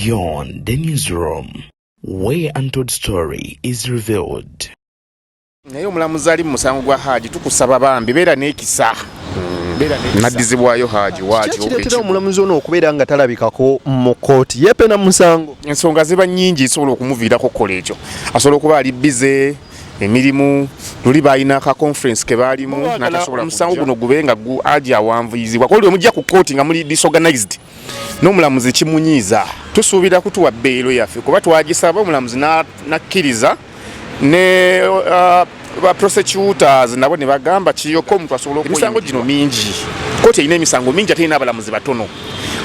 Beyond the Newsroom, where untold story is revealed. Naye omulamuzi ali mu musango gwa Haji, tukusaba bambi beera n'ekisa. Naddizibwayo Haji waaki. Kireetera omulamuzi ono okubeera nga talabikako mu kkooti yeepena musango? Ensonga ziba nnyingi esobola okumuviirako okukola ekyo. Asobola okuba ali busy emirimu, luli balina ka conference ke baalimu natasobola. Omusango guno gube nga Haji awanvuyizibwa koli omujja ku kkooti nga muli disorganized, n'omulamuzi kimunyiiza. Tusuubira kutuwa bail yaffe kuba twagisaba, omulamuzi nakkiriza ne ba prosecutors nabo ne bagamba kiyoko omuntu asobola. Emisango gino mingi, kooti erina emisango mingi ate erina abalamuzi batono.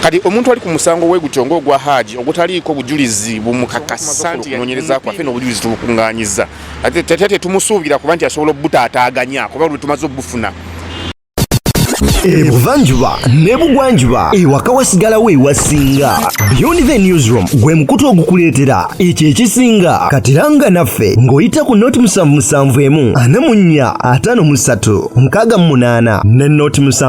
Kati omuntu ali ku musango we gutyo ng'ogwa Haji ogutaliiko bujulizi bumukakasa nti okunoonyereza kwaffe n'obujulizi tubukuŋŋaanyiza, ate tetumusuubira kuba nti asobola obutaataaganya kuba lwe tumaze obufuna. Ebuvanjuba ne bugwanjuba, ewaka wasigalawo ewasinga. Beyond the Newsroom gwe mukutu ogukuleetera ekyo ekisinga. Katiranga naffe ng'oyita ku 077 44 53 68 ne 074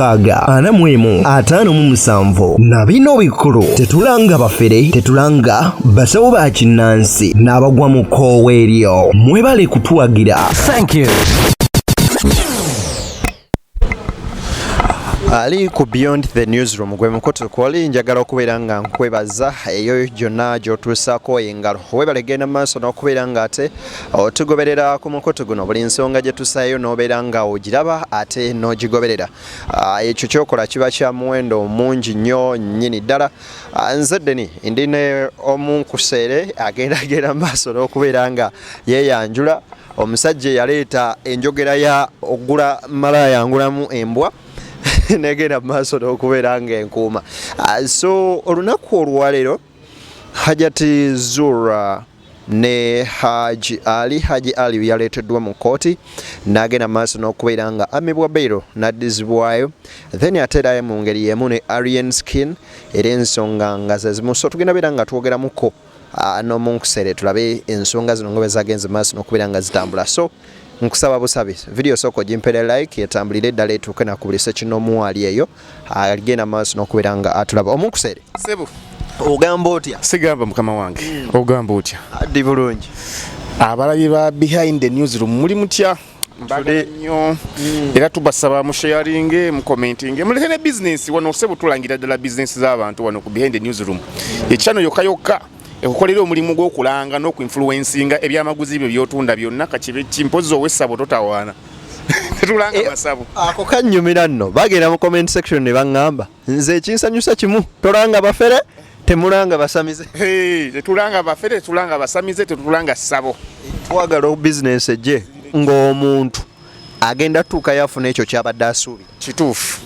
26 41 57. Na bino bikulu: tetulanga bafere, tetulanga basawo ba kinnansi n'abagwa mu kkoowa eryo. Mwebale kutuwagira. Thank you. Ali ku Beyond the Newsroom gwe mukutu kwoli. Njagala okubeera nga nkwebaza eyo gyonna gy'otuusaako engalo. Webale genda mu maaso n'okubeera nga ate otugoberera ku mukutu guno. Buli nsonga gye tusaayo n'obeera nga ogiraba ate n'ogigoberera. Ekyo kyokola kiba kya muwendo mungi nnyo nnyini ddala. Nze Deni, ndi ne omunkuseere agenda genda mu maaso n'okubeera nga yeeyanjula, omusajja eyaleeta enjogera ya ogula malaaya ngulamu embwa negenda mu maaso n'okubeera ng'enkuuma. So olunaku olwaleero Hajati Zura ne Haji Ali, Haji Ali yaleeteddwa mu kkooti n'agenda mu maaso n'okubeera nga amibwa bail n'addizibwayo. Then ate era mu ngeri y'emu ne Alien Skin, era ensonga nga zezimu. So tugenda beera nga twogeramuko n'omunkusere, tulabe ensonga zino nga bwe zagenze maaso n'okubeera nga zitambula. So nkusaba busabi, video sooka ogimpere like, etambulire eddala etuuke naku buli sekinoomu ali eyo agenda maaso n'okubeera nga atulaba. Omunkusere. Sebo. Ogamba otya? Sigamba mukama wange, ogamba otya? Ndi bulungi. Abalabi ba Behind the Newsroom, muli mutya? Mbagala nnyo era tubasaba musharinge, mucommentinge, muleke ne bizinesi wano. Sebo, tulangira ddala bizinesi z'abantu wano ku Behind the Newsroom, ekyano yokka yokka ekukolera omulimu gw'okulanga n'okuinfluencinga ebyamaguzi byo by'otunda byonna, kakibe kimpozi ow'essabo totawaana, tetulanga masabo. Ako kannyumira nno. Bagenda mu comment section ne baŋŋamba, nze ekinsanyusa kimu, tolanga bafere, temulanga basamize. Hey, tetulanga bafere, tetulanga basamize, tetulanga ssabo. Twagala bizinesi ejje ng'omuntu agenda tuukayo afuna ekyo kyabadde asuubira. Kituufu.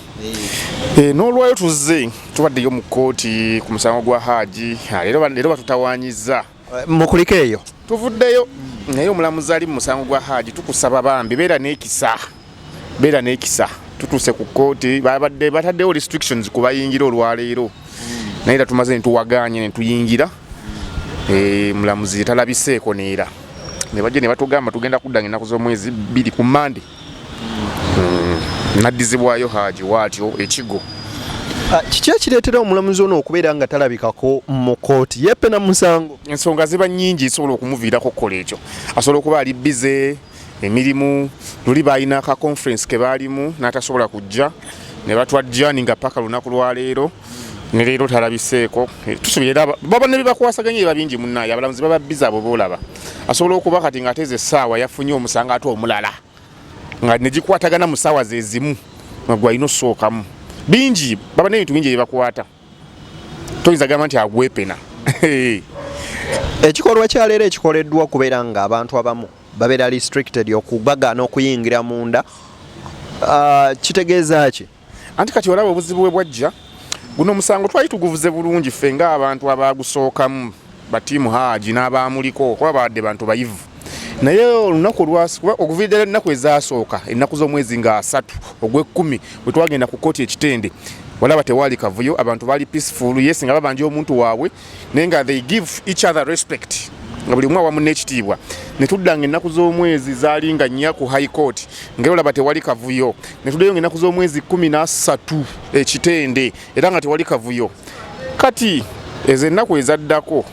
N'olwayo tuzze tubaddeyo mu kkooti ku musango gwa Haji. Leero batutawaanyiza. Mukuliko eyo. Tuvuddeyo, naye omulamuzi ali mu musango gwa Haji, tukusaba bambi beera n'ekisa, beera n'ekisa. Tutuuse ku kkooti, babadde bataddewo restrictions ku bayingira olwaleero, naye era tumaze netuwaganye netuyingira. Mulamuzi talabiseeko neera ne bajja ne batugamba tugenda kudda ennaku z'omwezi 2 ku Mande. Naddizibwayo Haji waatyo ekigo. Kiki ekireetera omulamuzi ono okubeera nga talabikako mu kkooti yeepena musango? Ensonga ziba nnyingi esobola okumuviirako okukola ekyo. Asobola okuba ali busy emirimu, luli balina ka conference ke baalimu n'atasobola kujja ne batwajjaninga paka lunaku lwaleero, ne leero talabiseeko. Tusuubira era baba ne bibakwasaganya eba bingi munnaye. Abalamuzi baba busy abo boolaba. Asobola okuba kati ng'ateeza essaawa yafunye omusango ate omulala nga negikwatagana mu ssaawa ze zimu nga gwalina osookamu. Bingi, baba n'ebintu bingi ebibakwata, toyinza gamba nti agwepena. Ekikolwa kya leero ekikoleddwa okubeera nga abantu abamu babeera restricted, okubagaana okuyingira munda, kitegeeza ki? Anti kati olaba obuzibu bwe bwajja. Guno omusango twali tuguvuze bulungi ffe ng'abantu abagusookamu, batiimu Haji n'abamuliko, kuba babadde bantu bayivu. Naye olunaku olwasikuba okuviira ddala ennaku ezasooka, ennaku z'omwezi nga 30 ogw'ekkumi, bwe twagenda ku kkooti ekitende, walaba tewaali kavuyo, abantu baali peaceful. Yes, nga babanja omuntu waabwe, naye nga they give each other respect, nga buli omu awamu n'ekitiibwa. Ne tuddanga ennaku z'omwezi zaali nga 4 ku High Court, nga olaba tewali kavuyo. Ne tuddayo nga ennaku z'omwezi 13 ekitende, era nga tewali kavuyo. Kati Kati ezo ennaku ezaddako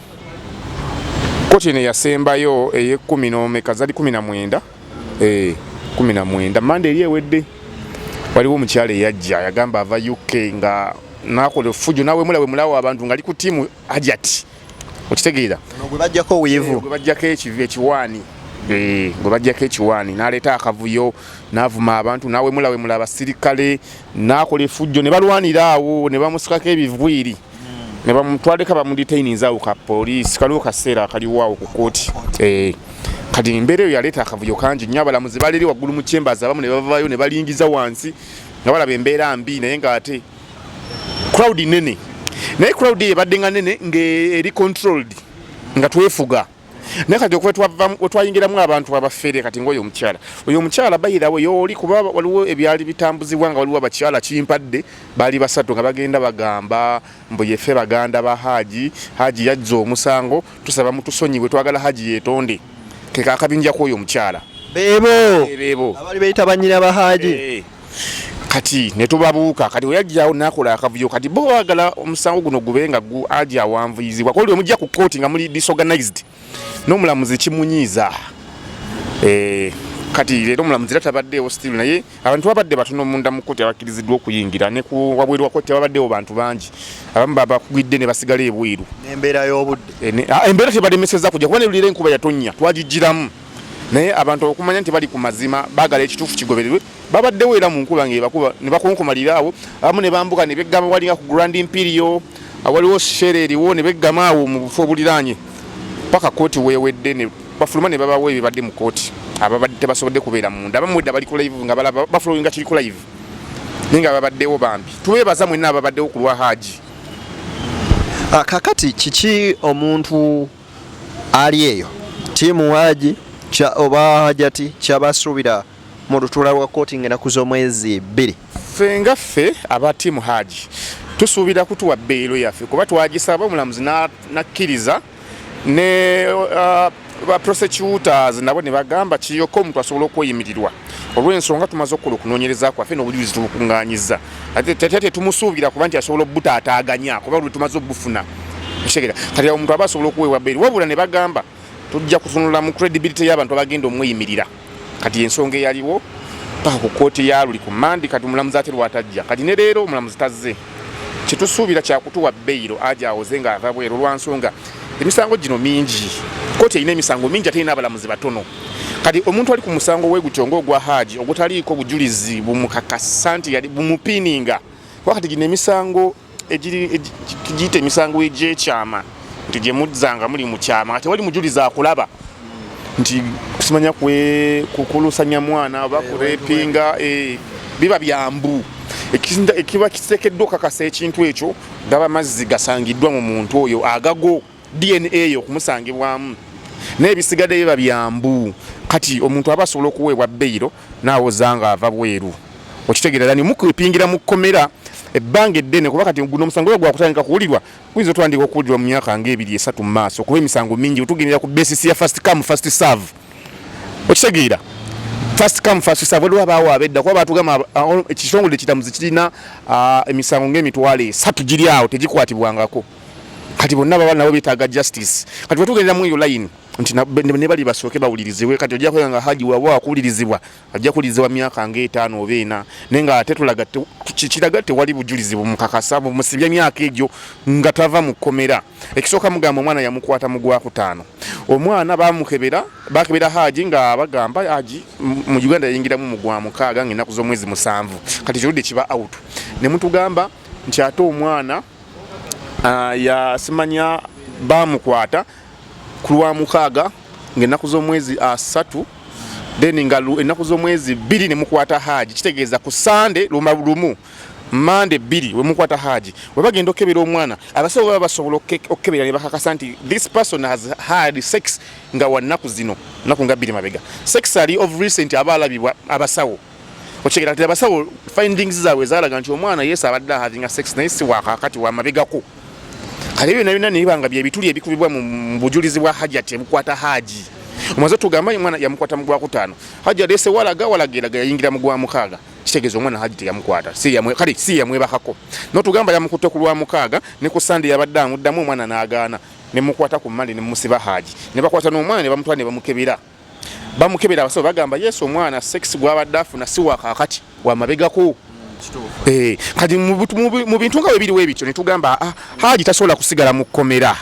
kkooti eno eyasembayo ey'ekkumi n'omeka zali 19, 19 Mande eri ewedde, waliwo omukyala eyajja yagamba ava UK nga nakola effujjo nawemula wemulawo abantu nga ali ku ttiimu Hajati, okitegeera, gwe bajjako wiivu, gwe bajjako ekiwaani, gwe bajjako ekiwaani n'aleeta akavuyo n'avuma abantu n'awemulawemula abasirikale n'akola effujjo ne balwanira awo ne bamusikako ebivwiri ne bamutwaleka bamudetaininza awo ka poliisi kaliwo kaseera akaliwo awo ku kkooti. Kati embeera eyo yaleeta akavuyo kangi nnyo, abalamuzi bali eri waggulu mu chambers abamu ne bavaayo ne balingiza wansi nga balaba embeera mbi, naye ng'ate crowd nene, naye crowd eyo ebadde nga nene ng'eri controlled nga twefuga. Naye kati okuva wetwayingiramu abantu abafere, kati ngaoyo omukyala, oyo omukyala bayirawo yooli, kuba waliwo ebyali bitambuzibwa nga waliwo abakyala kimpadde baali basatu nga bagenda bagamba mbu yeffe baganda ba Haji, Haji yazza omusango, tusaba mutusonyiwe, twagala Haji yeetonde. Keka akabinja k'oyo omukyala beebo beebo abali beyita bannyina ba Haji. Kati ne tubabuuka. Kati weyajjawo nakola akavuyo, kati bo baagala omusango guno gube nga Haji awanvuyizibwa koli omujja ku kkooti nga muli disorganized n'omulamuzi kimunyiiza. Kati leero omulamuzi era tabaddeewo still, naye abantu babadde batono munda mu kkooti abakkiriziddwa okuyingira, ne ku wabweru wa kkooti babaddewo bantu bangi, abamu babakugidde ne basigala ebweru. N'embeera y'obudde, embeera tebalemeseza kujja kuba ne lulira enkuba yatonnya twagigiramu, naye abantu okumanya nti bali ku mazima baagala ekituufu kigobererwe babaddewo era mu nkuba ng'ebakuba ne bakunkumalira awo, abamu ne bambuka ne beggama walinga ku Grand Imperial awaliwo shere eriwo ne beggama awo mu bufo obuliraanye paka kkooti weewedde ne bafuluma ne babawa ebibadde mu kkooti. Ababadde tebasobodde kubeera munda, abamu wedda bali ku live nga balaba bafollowinga kiri ku live, naye nga babaddewo bambi tubeebaza mwenna ababaddewo ku lwa Haji. Kakati kiki omuntu ali eyo ttiimu Haji oba Hajati kyabasuubira mu lutuula lwa kkooti ng'ennaku z'omwezi 2? Ffe nga ffe aba ttiimu Haji tusuubira kutuwa bbeero yaffe, kuba twagisaba omulamuzi nakkiriza ne ba prosecutors nabo ne bagamba kiryoka omuntu asobola okweyimirirwa olw'ensonga tumaze okukola okunoonyereza kwaffe n'obujulizi tubukuŋŋaanyizza, ate tetumusuubira kuba nti asobola obutaataaganya kuba lwe tumaze obufuna. Okitegeera, kati omuntu aba asobola okuweebwa bbeeri, wabula ne bagamba tujja kutunula mu credibility y'abantu abagenda omweyimirira. Kati ensonga eyaliwo paka ku kkooti ya luli ku Mandi, kati omulamuzi ate lwatajja, kati ne leero omulamuzi tazze. Kyetusuubira kyakutuwa beyiro aja awoze ng'ava bweru olwansonga emisango gino mingi, kkooti erina emisango mingi ate erina abalamuzi batono. Kati omuntu ali ku musango we gutyo ng'ogwa Haji ogutaliiko bujulizi bumukakasa nti yali bumupiininga, kuba kati gino emisango giyita emisango egy'ekyama nti gye muzzanga muli mu kyama nga tewali mujulizi akulaba nti kusimanya kukulusanya mwana oba kurepinga, biba byambu ekiba kiteekeddwa okakasa ekintu ekyo gaba mazzi gasangiddwa mu muntu oyo agago DNA eyo okumusangibwamu, naye ebisigadde biba byambu. Kati omuntu aba asobola okuweebwa beyiro n'awoza nga ava bweru, okitegeera, ni mukupingira mu kkomera ebbanga eddene, kuba kati guno omusango gwakutandika kuwulirwa guyinza otandika okuwulirwa mu myaka ng'ebiri esatu mu maaso, kuba emisango mingi otugendera ku basis ya first come first serve, okitegeera, first come first serve. Waliwo abaawo abedda kuba batugamba ekitongole ekiramuzi kirina emisango ng'emitwalo 3 giri awo tegikwatibwangako, kati bonna baba nabo beetaaga justice. Kati wetugendera mu eyo line nti ne bali basooke bawulirizibwe, kati ojja kwega nga Haji waba wakuwulirizibwa ajja kuwulirizibwa myaka ng'etaano oba ena, naye nga ate tulaga kiraga tewali bujulizi bumukakasa bumusibya myaka egyo nga tava mu kkomera. Ekisooka mugamba omwana yamukwata mu gwakutaano, omwana bamukebera bakebera Haji nga bagamba Haji mu Uganda yayingiramu mu gwa mukaaga ng'ennaku z'omwezi 7, kati kirudde kiba out ne mutugamba nti ate omwana yasimanya bamukwata ku lwa mukaaga ng'ennaku z'omwezi 3, then nga ennaku z'omwezi 2 ne mukwata Haji, kitegeeza ku Sande lumu Mande 2 we mukwata Haji, we bagenda okukebera omwana abasawo baba basobola okukebera ne bakakasa nti this person has had sex nga wa nnaku zino, nnaku nga 2 mabega, sex ali of recent aba alabibwa abasawo, okitegeera. Kati abasawo findings zaabwe zaalaga nti omwana yes abadde having sex naye si wakakati wamabegako. Kale ebyo byonna nebiba nga byebituli ebikubibwa mu bujulizi bwa Hajati ebukwata Haji. Omaze tugamba omwana yamukwata mu gwakutaano, Haji aleese walaga walaga eraga yayingira mu gwa mukaaga. Kitegeeza omwana Haji teyamukwata, kale si yamwebakako. Notugamba yamukutte ku Lwamukaaga, ne ku Sande yabadde amuddamu, omwana n'agaana, ne mukwata ku Mande ne musiba Haji, ne bakwata n'omwana ne bamutwala ne bamukebera. Bamukebera, abasawo bagamba yes, omwana sex gwabadde afuna si wa kaakati, wamabegako. Kati mu bintu nga bwe biriwo ebityo, ne tugamba, ah, Haji tasobola kusigala mu kkomera.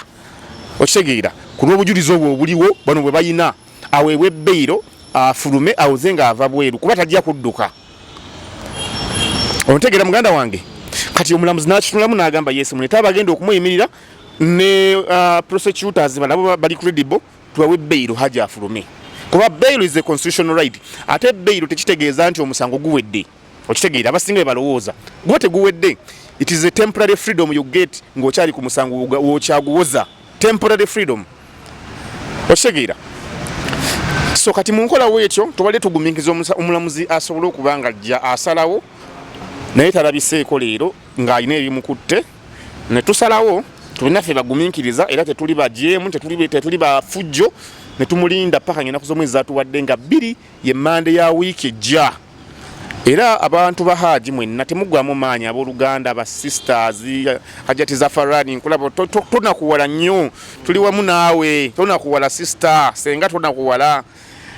Okitegeera? Ku lw'obujulizi obwo obuliwo, bano bwe bayina, aweebwe bail, afulume, awoze ng'ava bweru, kuba tajja kudduka. Ontegeera, muganda wange? Kati omulamuzi n'akitunulamu n'agamba yes, mulete abagenda okumuyimirira ne prosecutors nabo bali credible, tubawe bail, Haji afulume, kuba bail is a constitutional right. Ate bail tekitegeeza nti omusango guwedde. Okitegeera? Abasinga bwe balowooza, guba teguwedde. It is a temporary freedom you get ng'okyali ku musango wokyaguwoza, temporary freedom. Okitegeera? So kati mu nkolawo ekyo tubadde tugumiikiriza omulamuzi asobole okuba nga ajja asalawo, naye talabiseeko leero ng'alina ebimukutte, ne tusalawo tulinaffe bagumiikiriza, era tetuli bajeemu, tetuli bafujjo, ne tumulinda paka ng'ennaku z'omwezi zatuwadde nga 2, ye Mande ya wiiki ejja. Era abantu ba Haji mwenna temuggwamu maanyi, abooluganda, ba sisters. Hajati Zafarani, nkulaba, tonakuwala nnyo, tuli wamu naawe. Tonakuwala, sister, senga, tonakuwala,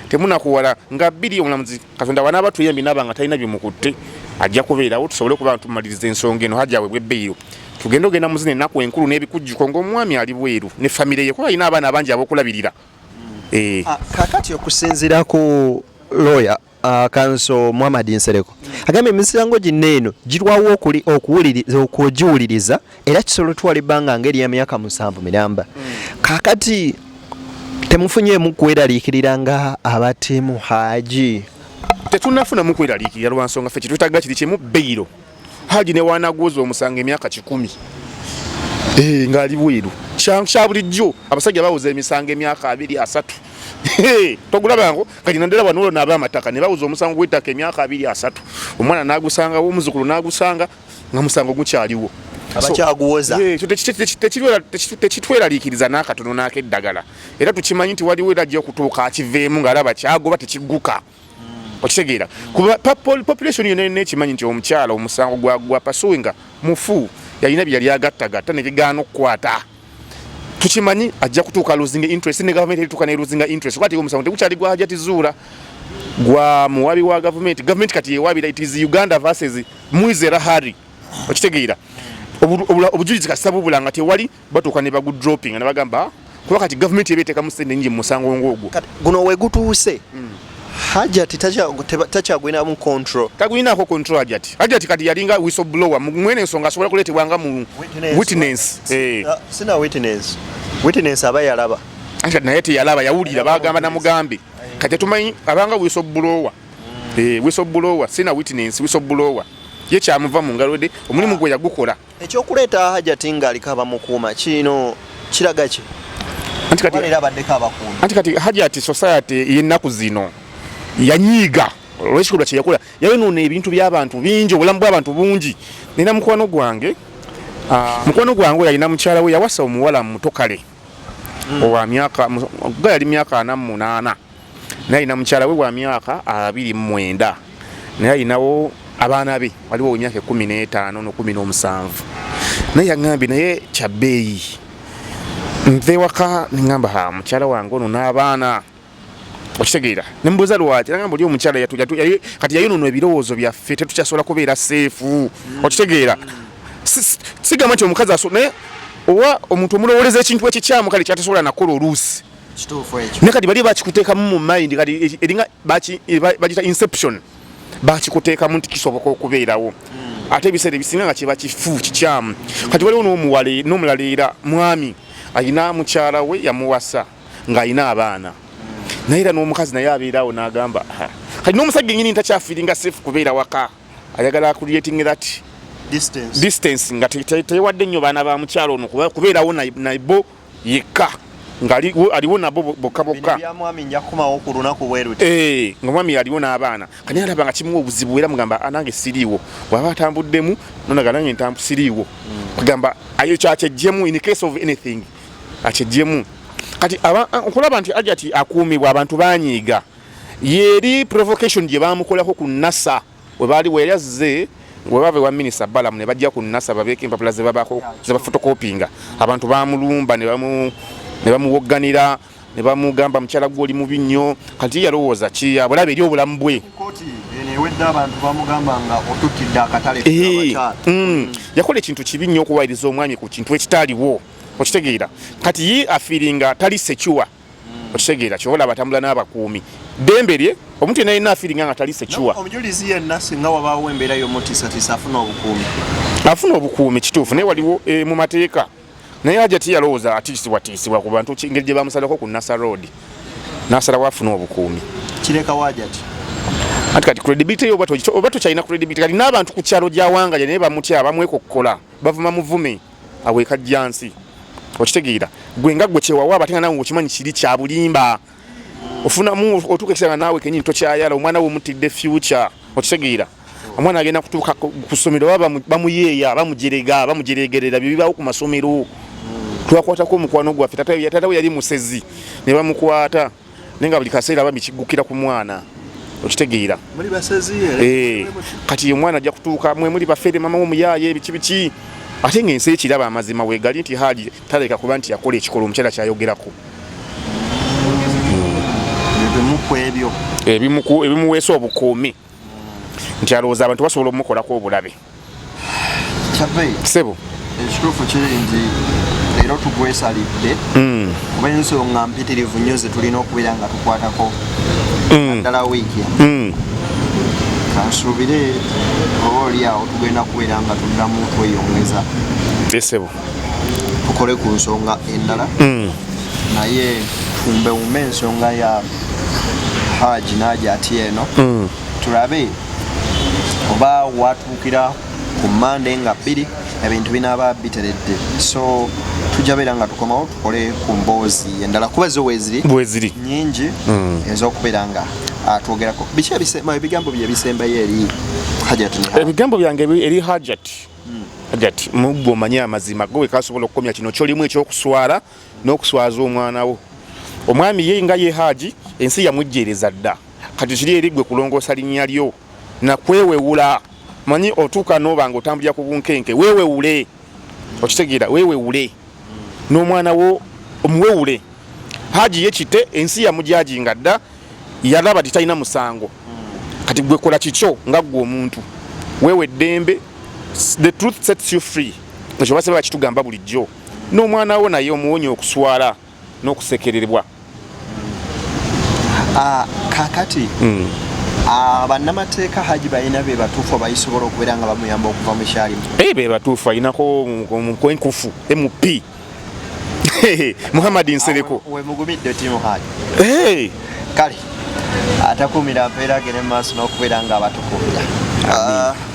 temunakuwala. Nga 2 omulamuzi Katonda wanaaba tuyambi naaba nga talina bimukutte, ajja kubeerawo tusobole okuba nga tumaliriza ensonga eno. Haji aweebwe bail, tugende ogenda muzina ennaku enkulu n'ebikujjuko ng'omwami ali bweru ne famire ye, kuba alina abaana abangi ab'okulabirira. Ah, kakati okusinziira ku lawyer counsel Muhammad Nsereko, agambye emisango gino eno girwawo okugiwuliriza, era kisobola otwala ebbanga ng'eryemyaka 7 miramba. Kakati temufunyeemu kweraliikirira nga abatemu Haji? Tetunafunamu kweraliikirira, lwa nsonga ffe kyetwetaaga kiri kimu, bail. Haji ne wanaguuza omusango emyaka 100, ng'ali bweru, kya bulijjo. Abasajja bawoza emisango emyaka 20, 30. Togulabango kati naddala wano olwo naaba amataka ne bawoza omusango gw'ettaka emyaka 20, 30, omwana n'agusangawo, omuzukulu n'agusanga nga musango gukyaliwo. Abakyaguwoza. Ekyo tekitweraliikiriza n'akatono n'akeddagala, era tukimanyi nti waliwo era ajja okutuuka akiveemu ng'alaba kyagoba tekigguka. Okitegeera? Kuba population yonna yonna ekimanyi nti omukyala omusango gwa pursuinga mufu, yalina bye yali agattagatta ne bigaana okukwata. Tukimanyi ajja kutuuka losing interest, ne gavumenti erituuka ne losing interest, kuba omusango tegukyali gwa Hajati Zuura, gwa muwabi wa gavumenti. Gavumenti kati yewabira, it is Uganda versus Mwizera Harry. Okitegeera? Obujulizi kasita bubula nga tewali, batuuka ne bagudropping ne bagamba, kuba kati gavumenti eba eteekamu sente nyingi mu musango ng'ogwo. Guno wegutuuse, Hajati takyagwinamu control. Tagwinaako control. Hajati kati yalinga whistleblower mwene ensonga, asobola kuleetebwa nga mu witness. Ah, sina witness, witness aba yalaba. Anti naye teyalaba, yawulira bagamba namugambe. Kati tetumanyi, abanga whistleblower. Whistleblower, sina witness, whistleblower ye kyamuva mu ngalo de omulimu gwe yagukola. Ekyokuleeta Hajati ng'aliko abamukuuma kino kiraga ki? Anti kati leero abaddeko abakuumi. Anti kati Hajati, society y'ennaku zino yanyiiga olw'ekikolwa kye yakola, yayonoona ebintu by'abantu bingi, obulamu bw'abantu bungi. Nina mukwano gwange, mukwano gwange oyo alina mukyala we yawasa omuwala muto, kale owa myaka ga yali myaka 48, naye alina mukyala we wa myaka 29, naye alinawo abaana be, waliwo emyaka 15 no-17. Naye yaŋŋambye, naye kyabbeeyi, nva ewaka neŋŋamba, ha, mukyala wange ono n'abaana. Okitegeera? Nemubuuza lwaki, nagamba oli omukyala kati yayonoona ebirowoozo byaffe, tetukyasobola kubeera safe. Okitegeera? Sigamba nti omukazi aso, naye owa omuntu omulowoleza ekintu ekikyamu, kale kyatasobola nakola oluusi. Kituufu ekyo. Naye kati bali bakikuteekamu mu mind, kati eringa bagita inception, bakikuteekamu nti kisoboka okubeerawo, ate ebiseera ebisinga nga kiba kifu, kikyamu. Kati waliwo n'omulala era mwami alina mukyala we yamuwasa ng'alina abaana, naye era n'omukazi naye abeerawo n'agamba, "Ah." Kati n'omusajja ennyini takyafeelinga safe kubeera waka, ayagala creating that distance, distance nga teyewadde nnyo baana ba mukyalo ono kubeerawo nabo yekka, nga aliwo nabo bokka bokka. Bino bya mwami nja kukomawo ku lunaku bwe luti. Eh, nga omwami aliwo n'abaana, kati alaba nga kimuwa obuzibu, era mugamba, "Ah, nange siriiwo." Bw'aba atambuddemu nonaga, nange ntambu siriiwo, kugamba ayo kyakyejjemu in case of anything akyejjemu. Kati okulaba nti Hajati akuumibwa, abantu banyiiga, yeri provocation gye bamukolako ku Nasa. Webaali weyali azze webava ewa minisita Balamu ne bajja ku Nasa babeeko empapula zebabako zebafotokopinga, abantu bamulumba ne bamuwogganira ne bamugamba mukyala gwe oli mubi nnyo. Kati yalowooza ki abulabe eri obulamu bwe. Yakola ekintu kibi nnyo okuwayiriza omwami ku kintu ekitaaliwo, okitegeera. Kati ye afiiringa tali secure, okitegeera, kyobola abatambula n'abakuumi ddembe lye omuntu yenna yenna afiiringa nga tali secure. Omujulizi yenna singa wabaawo embeera y'omutiisatiisa afuna obukuumi, afuna obukuumi kituufu, naye waliwo mu mateeka. Naye Hajati yalowooza atiisibwatiisibwa ku bantu engeri gye bamusalako ku Nasa Road, n'asalawo afune obukuumi. Kireka Hajati anti kati credibility yo oba tokyalina credibility. Kati n'abantu ku kyalo gy'awangaye naye bamutya, bamwekokkola, bavuma muvume awo ekajjansi, okitegeera. Gwe nga gwe kyewawa ate nga nawe okimanyi kiri kya bulimba, ofunamu otuuka ekiseera nga naawe kenyini tokyayala, omwana we omutidde future, okitegeera. Omwana agenda kutuuka ku ssomero baba bamuyeeya, bamujerega, bamujeregerera, bye bibaawo ku masomero. Twakwatako omukwano gwaffe, taata we yali musezi ne bamukwata, naye nga buli kaseera bambi kiggukira ku mwana, okitegeera. Kati omwana ajja kutuuka mwe muli bafere, mama w'omuyaaye biki biki, ate ng'ensi ekiraba amazima weegali nti Haji taleka kuba nti yakola ekikolwa omukyala kyayogerako. Ebimuweesa obukuumi nti alowooza abantu basobola omukolako obulabe. Sebo, ekituufu kiri nti leero tugwesalidde kuba ensonga mpitirivu nnyo ze tulina okubeera nga tukwatako naddala wiiki eno. Kansuubire oba oli awo tugenda kubeera nga tuddamu tweyongeza Sebo, tukole ku nsonga endala, naye tumbewumbe ensonga ya Haji n'Hajati eno, tulabe oba watuukira ku Mande nga 2 ebintu binaaba biteredde. So tujja beera nga tukomawo tukole ku mboozi endala kuba zo weeziri bweziri nyingi ez'okubeera nga twogerako. Biki ebigambo bye ebisembayo eri Hajati ne Haji? Ebigambo byange eri Hajati, Hajati mugwe omanye amazima gwe wekasobola okukomya kino kyolimu ekyokuswala n'okuswaza omwana wo. Omwami ye nga ye Haji ensi yamujjeereza dda, kati kiri eri gwe kulongoosa linnya lyo nakwewewula. Manyi otuuka n'oba nga otambulira ku bunkenke, weewewule, okitegeera, weewewule n'omwana wo omuwewule. Haji ye kite ensi yamujajinga dda, yalaba ti talina musango. Kati gwe kola kikyo nga ggwe omuntu, weewe eddembe, the truth sets you free. Ekyo basaba bakitugamba bulijjo. N'omwana wo naye omuwonye okuswala n'okusekererwa. Kakati bannamateeka Haji balina be batuufu abayisobola okubeera nga bamuyamba okuva mu kyalimu? Be batuufu, alinako enkufu MP Muhammad Nsereko. Wemugumidde tiimu Haji. Kale atakuumira mpeera agende mu maaso n'okubeera nga abatukuumira.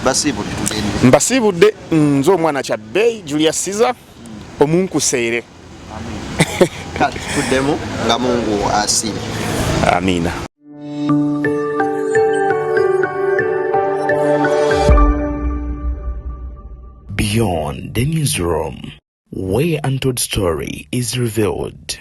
Basiibudde, tugende. Mbasiibudde nze omwana Kyabbeyi Julius Caesar omunkuseere. Kale tuddemu nga Mungu asiimye. Amiina. Beyond the Newsroom, where untold story is revealed.